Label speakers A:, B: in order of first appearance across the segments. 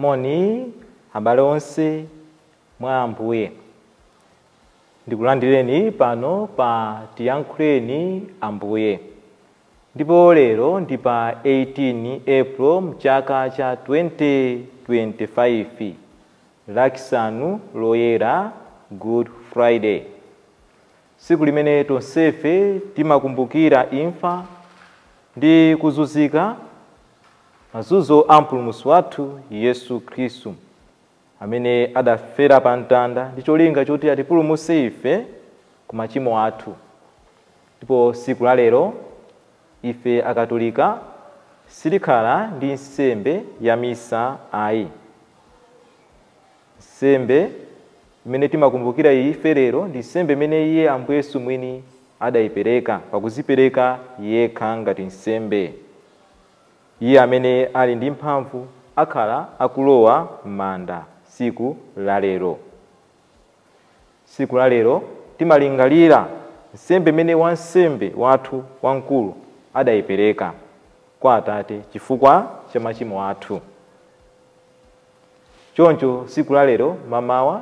A: Moni abale onse mwa Ambuye, ndikulandireni pano pa Tiyankhuleni Ambuye. Ndipo lero ndi pa 18 April mchaka cha 2025, Lachisanu Loyera, Good Friday, tsiku limene tonsefe timakumbukira imfa ndi kuzunzika, mazunzo a Mpulumutsi wathu Yesu Khristu, amene adafera pa mtanda ndi cholinga choti atipulumutse ife ku machimo athu. Ndipo tsiku la lero ife Akatolika sitikhala ndi nsembe ya misa ayi. Nsembe imene timakumbukira ife lero ndi nsembe imene iye Ambuye Yesu mwini adayipereka pakuzipereka yekha ngati nsembe. Iye amene ali ndi mphamvu akhala akulowa m'manda tsiku la lero. Tsiku la lero timalingalira nsembe imene wansembe wathu wamkulu adayipereka kwa Atate chifukwa cha machimo athu. Choncho tsiku la lero mamawa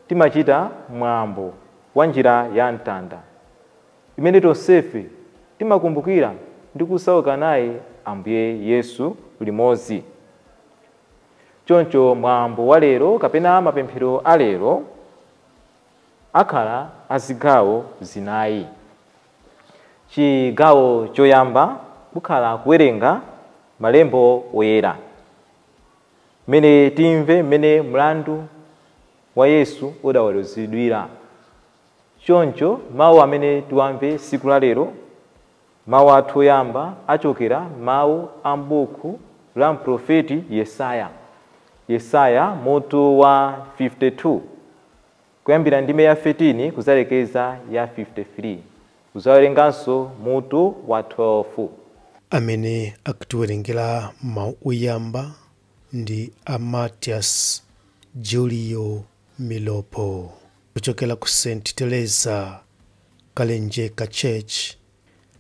A: timachita mwambo wa njira ya mtanda imene tonsefe timakumbukira ndi kusauka naye Ambuye Yesu limodzi. Choncho mwambo wa lero kapena mapemphero a lero akhala azigawo zinayi. Chigawo choyamba kukhala kuwerenga malembo oyera, mmene timve mmene mlandu wa Yesu udaweruzidwira. Choncho mawu amene tiwamve tsiku la lero, mawu athu oyamba achokera mawu a m'buku la mprofeti Yesaya. Yesaya mutu wa 52 kuyambira ndime ya 13 kuzalekeza ya 53, kuzawerenganso mutu wa 12.
B: Amene akutiwerengera mawu oyamba ndi a Matias Julio Milopo kuchokera ku St Teresa Kalenjeka Church,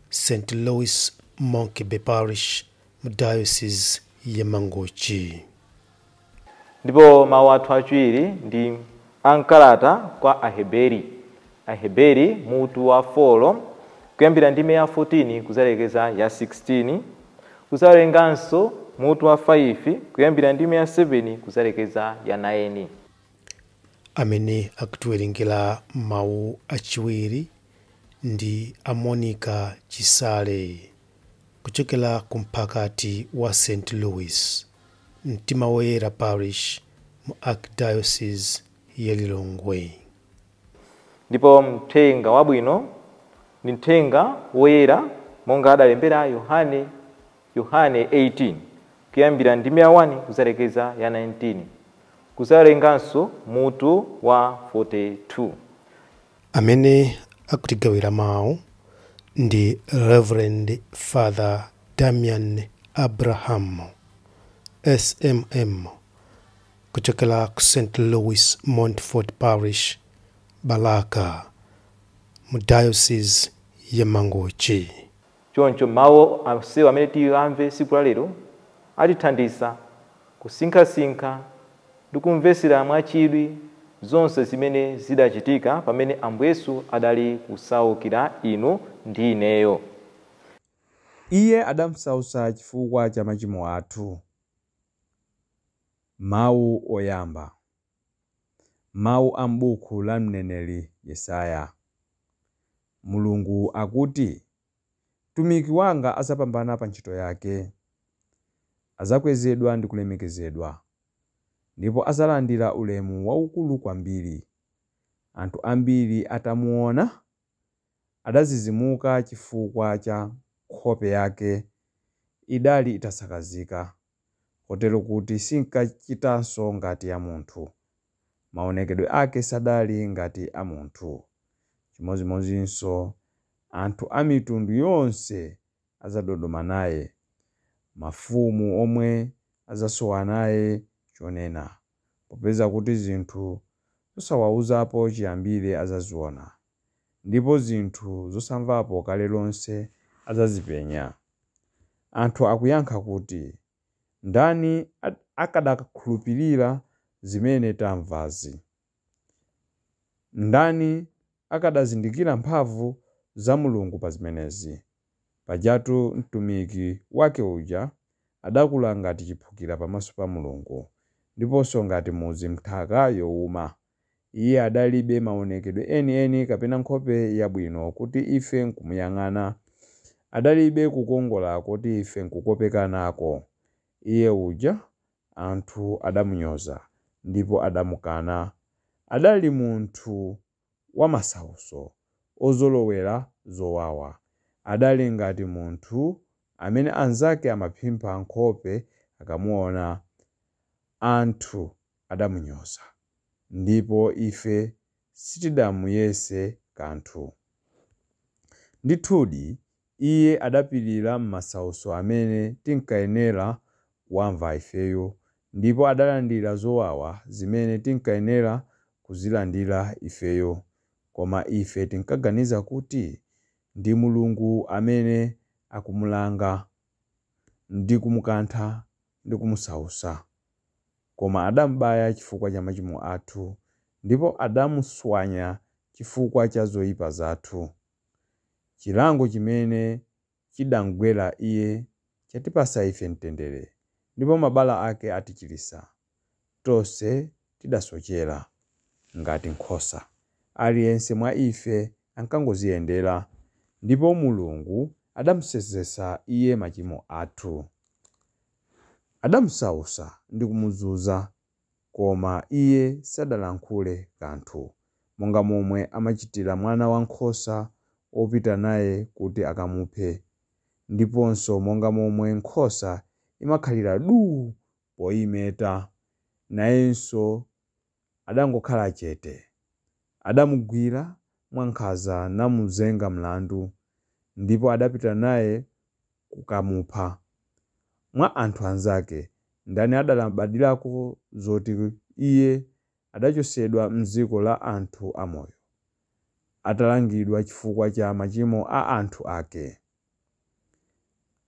B: St Louis Monkey Bay Parish mu Diocese ya Mangochi.
A: Ndipo mawu athu achiwiri ndi ankalata kwa Aheberi. Aheberi mutu wa 4 kuyambira ndime ya 14 kuzalekeza ya 16, kuzawerenganso mutu wa 5 kuyambira ndime ya 7 kuzalekeza ya 9.
B: Amene akutiwerengera mawu achiwiri ndi a Monica Chisale kuchokera ku mphakati wa St Louis Mtima Woyera Parish mu Archdiocese ya Lilongwe.
A: Ndipo mthenga wabwino ndi mthenga woyera monga adalembera Yohane, Yohane 18 kuyambira ndime ya 1 kuzalekeza ya 19, kuzawerenganso mutu wa 42.
B: Amene akutigawira mawu ndi Reverend Father Damian Abraham SMM kuchokera ku St Louis Montfort Parish, Balaka mu Diocese ya Mangochi.
A: Choncho mawu onsewa amene tiyamve tsiku la lero atithandiza kusinkhasinkha ndi kumvetsera mwachidwi zonse zimene zidachitika pamene Ambuye Yesu adali kusaukira inu ndi ineyo.
C: Iye adamusautsa chifukwa cha machimo athu. Mawu oyamba. Mawu a m'buku la mneneri Yesaya. Mulungu akuti, mtumiki wanga adzapambana pa ntchito yake, adzakwezedwa ndi kulemekezedwa, ndipo adzalandira ulemu waukulu kwambiri. Anthu ambiri atamuona adazizimuka chifukwa cha nkhope yake idali itasakazika, kotero kuti sinkachitanso ngati ya munthu. Maonekedwe ake sadali ngati a munthu. Chimodzimodzinso anthu a mitundu yonse adzadodoma naye, mafumu omwe adzasowa naye chonena, popeza kuti zinthu zosawauzapo chiyambire adzaziona, ndipo zinthu zosamvapo kale lonse adzazipenya. Anthu akuyankha kuti, ndani akadakhulupirira zimene tamvazi? Ndani akadazindikira mphamvu za Mulungu pa zimenezi? Pajatu mtumiki wake uja adakula ngati chiphukira pamaso pa Mulungu, ndiponso ngati muzu m'nthaka yowuma. Iye adalibe maonekedwe enieni kapena nkhope yabwino kuti ife nkumuyang'ana. Adalibe kukongola kuti ife nkukopeka nako. Iye uja anthu adamunyoza ndipo adamukana. Adali munthu wamasautso, ozolowera zowawa. Adali ngati munthu amene anzake amaphimba nkhope akamuona. Anthu adamunyoza, ndipo ife sitidamuyese kanthu. Ndithudi, iye adapirira m'masautso amene tinkayenera kuwamva ifeyo, ndipo adalandira zowawa zimene tinkayenera kuzilandira ifeyo. Koma ife tinkaganiza kuti ndi Mulungu amene akumulanga ndi kumukantha ndi kumusautsa. Koma adamubaya chifukwa cha machimo athu, ndipo adamuswanya chifukwa cha zoyipa zathu. Chilango chimene chidamugwera iye chatipatsa ife mtendere, ndipo mabala ake atichiritsa. Tonse tidasochera ngati nkhosa, aliyense mwa ife ankangoziyendera, ndipo Mulungu adamusenzetsa iye machimo athu. Adamusautsa ndi kumuzunza, koma iye sadalankhule kanthu, monga momwe amachitira mwana wankhosa wopita naye kuti akamuphe, ndiponso monga momwe nkhosa imakhalira duu poyimeta, nayenso adangokhala chete. Adamugwira mwankhanza namuzenga mlandu, ndipo adapita naye kukamupha. Mwa anthu anzake, ndani adalabadirako zoti iye adachotsedwa m'dziko la anthu amoyo, atalangidwa chifukwa cha machimo a anthu ake.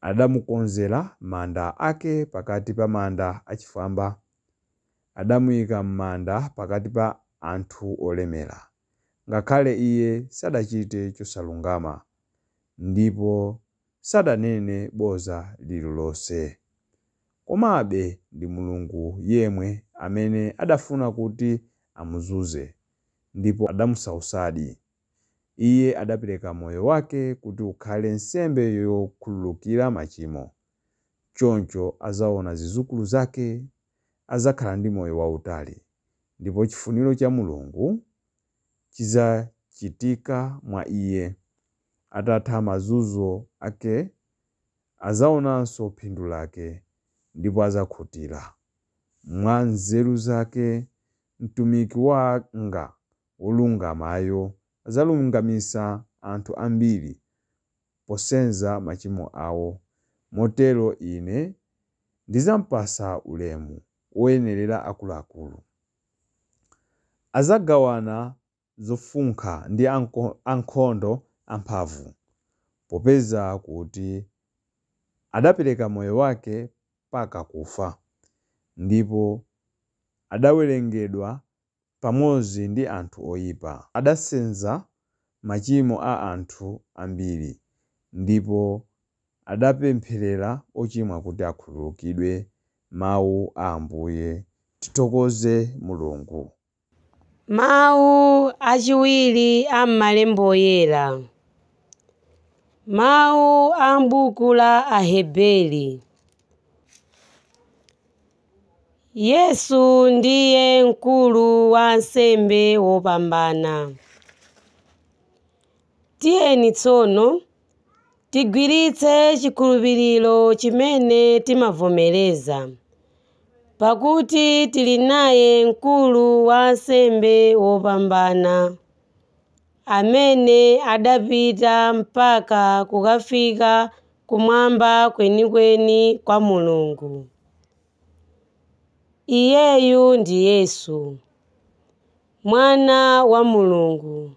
C: Adamukonzera manda ake pakati pa manda achifwamba, adamuyika m'manda pakati pa anthu olemera, ngakhale iye sadachite chosalungama, ndipo sadanene bodza lililonse. Komabe ndi Mulungu yemwe amene adafuna kuti amuzunze, ndipo adamusautsadi. Iye adapereka moyo wake kuti ukhale nsembe yokhululukira machimo. Choncho adzaona zidzukulu zake, adzakhala ndi moyo wautali, ndipo chifuniro cha Mulungu chidzachitika mwa iye. Atatha mazunzo ake, adzaonanso phindu lake, ndipo adzakhutira. Mwa nzeru zake, mtumiki wanga wolungamayo adzalungamitsa anthu ambiri posenza machimo awo. Motero ine ndidzamupatsa ulemu woyenerera akuluakulu. Adzagawana zofunkha ndi ankhondo amphamvu, popeza kuti adapereka moyo wake mpaka kufa, ndipo adawerengedwa pamodzi ndi anthu oyipa. Adasenza machimo a anthu ambiri, ndipo adapempherera ochimwa kuti akhululukidwe. Mawu a Ambuye. Tithokoze Mulungu.
D: Mawu achiwiri a m'malemba oyera. Mawu a m'buku la Aheberi. Yesu ndiye mkulu wa ansembe wopambana. Tiyeni tsono tigwiritse chikhulupiriro chimene timavomereza, pakuti tili naye mkulu wa ansembe wopambana, amene adapita mpaka kukafika kumwamba kwenikweni kwa Mulungu. Iyeyu ndi Yesu, Mwana wa Mulungu.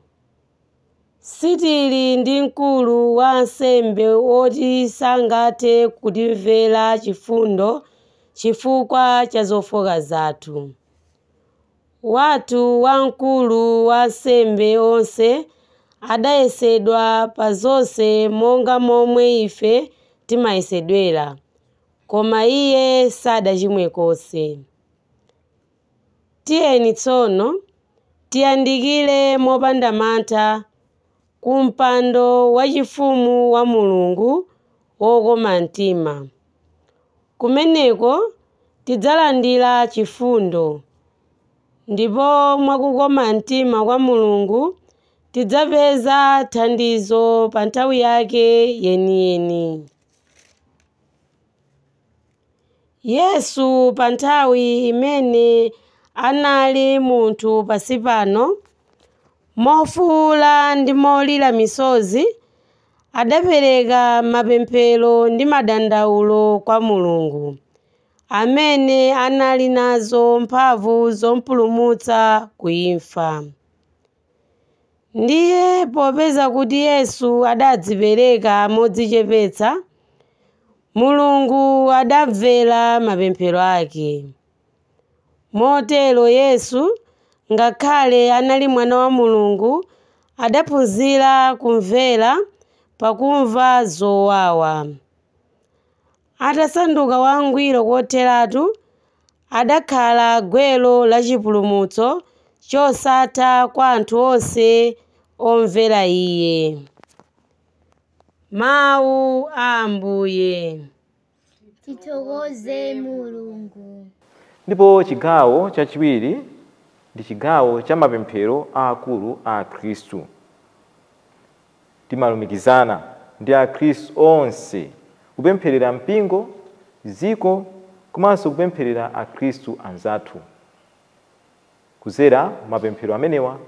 D: Sitili ndi mkulu wa ansembe woti sangathe kutimvera chifundo chifukwa cha zofoka zathu. Wathu wamkulu wa ansembe onse adayesedwa pa zonse monga momwe ife timayesedwera, koma iye sadachimwe konse. Tiyeni tsono tiyandikire mopanda mantha ku mpando wachifumu wa Mulungu wokoma mtima. Kumeneko tidzalandira chifundo, ndipo mwakukoma mtima kwa Mulungu tidzapeza thandizo pa nthawi yake yeniyeni. Yesu pa nthawi imene anali munthu pansi pano, mofuwula ndi molira misozi, adapereka mapemphero ndi madandawulo kwa Mulungu, amene anali nazo mphamvu zomupulumutsa ku imfa. Ndiye popeza kuti Yesu adadzipereka modzichepetsa, Mulungu adamvera mapemphero ake. Motero Yesu, ngakhale anali mwana wa Mulungu, adaphunzira kumvera pakumva zowawa. Atasanduka wangwiro kotheratu, adakhala gwero la chipulumutso chosatha kwa anthu onse omvera Iye. Mawu a Ambuye.
E: Tithokoze Mulungu.
A: Ndipo chigawo chachiwiri ndi chigawo cha mapemphero aakulu a Akhristu. Timalumikizana ndi Akhristu onse kupempherera mpingo, dziko, komanso kupempherera Akhristu anzathu. Kuzera mapemphero amenewa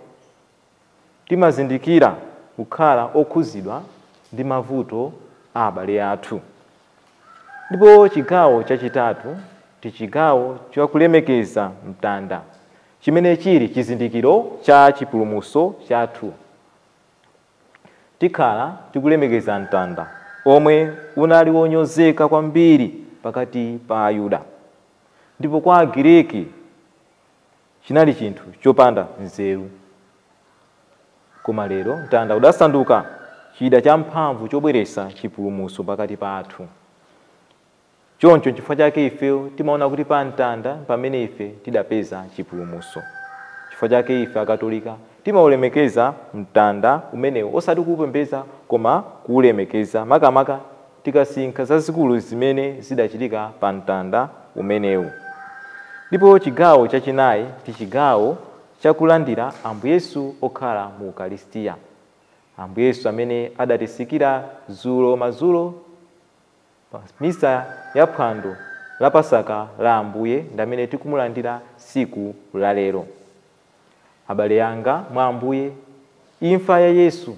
A: timazindikira kukhala okhuzidwa ndi mavuto a abale athu. Ndipo chigawo chachitatu ndi chigawo chakulemekeza mtanda, chimene chili chizindikiro cha chipulumutso chathu. Tikhala tikulemekeza mtanda omwe unali wonyozeka kwambiri pakati pa Ayuda, ndipo kwa Agiriki chinali chinthu chopanda nzeru. Koma lero mtanda udasanduka chida champhamvu chobweretsa chipulumutso pakati pathu. Choncho chifukwa chake ife timaona kuti pa mtanda pamene ife tidapeza chipulumutso. Chifukwa chake ife Akatolika timaulemekeza mtanda umenewu, osati kuupembedza koma kuulemekeza, makamaka tikasinkha zazikulu zimene zidachitika pa mtanda umenewu. Ndipo chigawo chachinayi ndi chigawo chakulandira Ambuye Yesu okhala mu Ukaristiya. Ambuye Yesu amene adatisikira dzulo madzulo pa misa ya phwando la Pasaka la Ambuye ndi amene tikumulandira tsiku la lero. Abale anga mwa Ambuye, imfa ya Yesu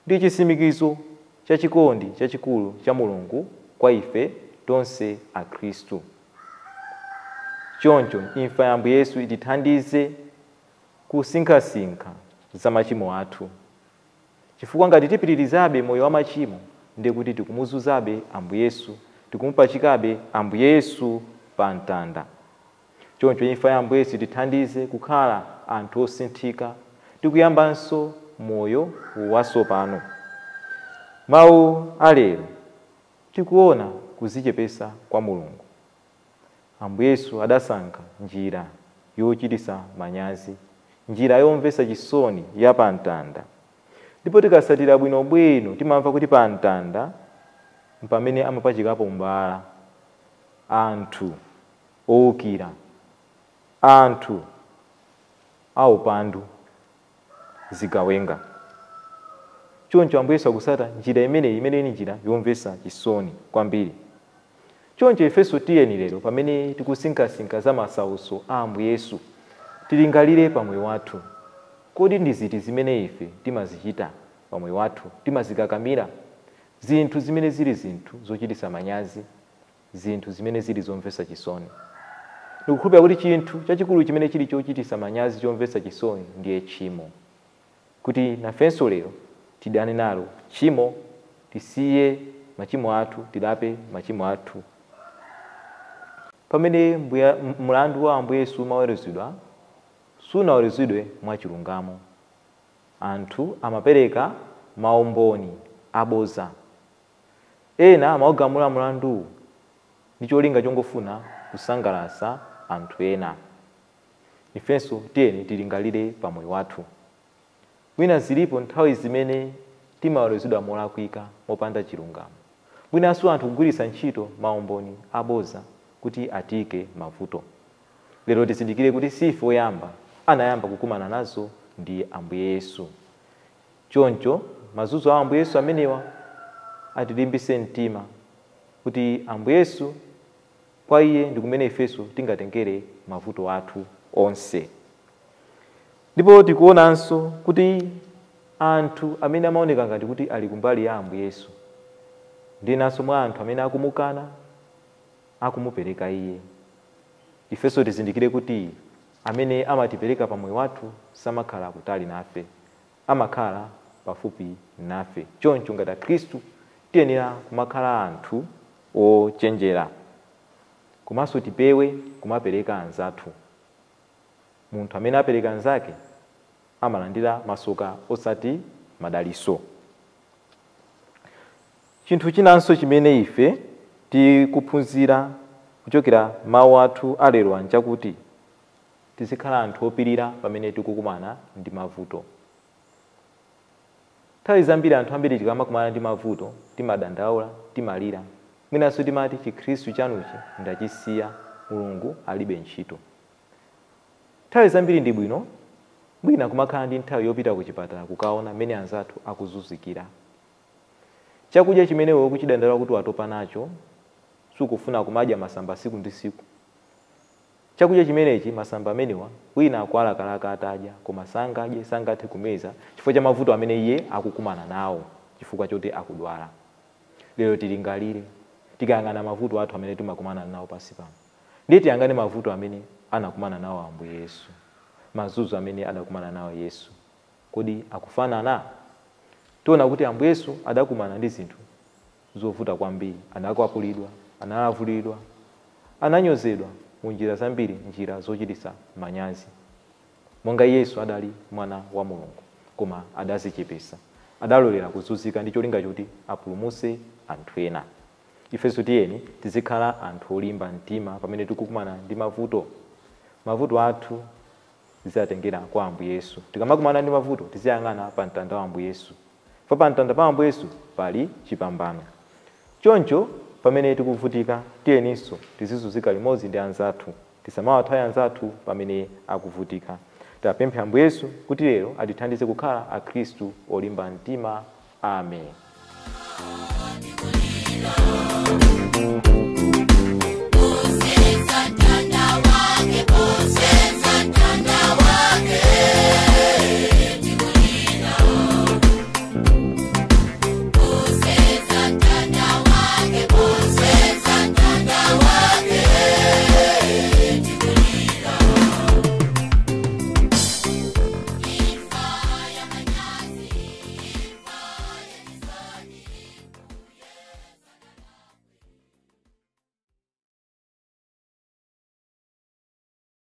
A: ndi chitsimikizo cha chikondi chachikulu cha Mulungu kwa ife tonse Akhristu. Choncho imfa ya Ambuye Yesu itithandize kusinkhasinkha za machimo athu, chifukwa ngati tipitirizabe moyo wa machimo ndiye kuti tikumuzunzabe Ambuye Yesu, tikumupachikabe Ambuye Yesu pa mtanda. Choncho imfa ya Ambuye Yesu itithandize kukhala anthu osinthika tikuyambanso moyo watsopano. Mawu alero tikuona kudzichepetsa kwa Mulungu. Ambuye Yesu adasankha njira yochititsa manyazi, njira yomvetsa chisoni ya pa mtanda. Ndipo tikasatira bwinobwino timamva kuti pa mtanda pamene amapachikapo mbala, anthu owukira, anthu aupandu, zigawenga. Choncho Ambuye Yesu akusata njira imeneyi, imene ili njira yomvetsa chisoni kwambiri. Choncho ifenso tiyeni lero pamene tikusinkhasinkha za masautso a Ambuye Yesu, tilingalire pamoyo wathu. Kodi ndi ziti zimene ife timazichita pamoyo wathu, timazikakamira? Zinthu zimene zili zinthu zochititsa manyazi, zinthu zimene zili zomvetsa chisoni. Ndikukhulupirira kuti chinthu chachikulu chimene chili chochititsa manyazi chomvetsa chisoni ndiye tchimo. Kuti nafenso lero tidane nalo tchimo, tisiye machimo athu, tilape machimo athu. Pamene mlandu wa Ambuye Yesu umaweruzidwa, sunaweruzidwe mwachilungamo. Anthu amapereka maumboni aboza. Ena amaugamula mlanduwu ndi cholinga chongofuna kusangalatsa anthu ena. Ifenso tiyeni tilingalire pamoyo wathu. Mwina zilipo nthawi zimene timaweruzidwa molakwika, mopanda chilungamo. Mwinanso anthu kugwiritsa ntchito maumboni aboza kuti atike mavuto. Lero tizindikire kuti sife oyamba anayamba kukumana nazo ndi Ambuye Yesu. Choncho mazunzo a Ambuye Yesu amenewa atilimbitse mtima kuti Ambuye Yesu kwa iye ndi kumene ifenso tingatengere mavuto athu onse. Ndipo tikuonanso kuti anthu amene amaoneka ngati kuti ali kumbali ya Ambuye Yesu ndinanso mwa anthu amene akumukana, akumupereka iye. Ifenso tizindikire kuti amene amatipereka pamoyo wathu samakhala kutali nafe, amakhala pafupi nafe. Choncho ngati Akhristu tiyenera kumakhala anthu ochenjera, komanso tipewe kumapereka anzathu. Munthu amene apereka anzake amalandira masoka osati madaliso. Chinthu chinanso chimene ife tikuphunzira kuchokera mawu athu alero nchakuti tizikhala anthu opirira pamene tikukumana ndi mavuto. Nthawi zambiri anthu ambiri tikamakumana ndi mavuto timadandaula, timalira, mwinanso timati chikhristu chanuchi ndachisiya, Mulungu alibe ntchito. Nthawi zambiri ndi bwino mwina kumakhala ndi nthawi yopita ku chipatala kukaona mmene anzathu akuzunzikira. Chakudya chimene wewe ukuchidandaula kuti watopa nacho, sukufuna kumadya masamba siku ndi siku. Chakudya chimenechi, masamba amenewa, wina akualakalaka atadya, koma sangadye, sangathe kumeza chifukwa cha mavuto amene iye akukumana nawo chifukwa choti akudwala. Lero tilingalire, tikayang'ana mavuto athu amene timakumana nawo pansi pano, ndiye tiyang'ane mavuto amene anakumana nawo Ambuye Yesu, mazunzo amene adakumana nawo Yesu. Kodi akufanana? Tiona kuti Ambuye Yesu adakumana ndi zinthu zovuta kwambiri. Anakwapulidwa, analavulidwa, ananyozedwa mu njira zambiri, njira zochititsa manyazi. Monga Yesu adali mwana wa Mulungu, koma adazichepesa, adalolera kuzunzika ndi cholinga choti apulumutse anthu ena. Ifenso tiyeni tizikhala anthu olimba mtima pamene tikukumana ndi mavuto. Mavuto athu tiziyatengera kwa Ambuye Yesu. Tikamakumana ndi mavuto tiziyang'ana pa mtanda wa Ambuye Yesu. Pa mtanda pa Ambuye Yesu pali chipambano. Choncho pamene tikuvutika tiyeninso tizizunzika limodzi ndi anzathu, tisamawathawe anzathu pamene akuvutika. Tapemphe Ambuye Yesu kuti lero atithandize kukhala Akhristu olimba mtima. Amen.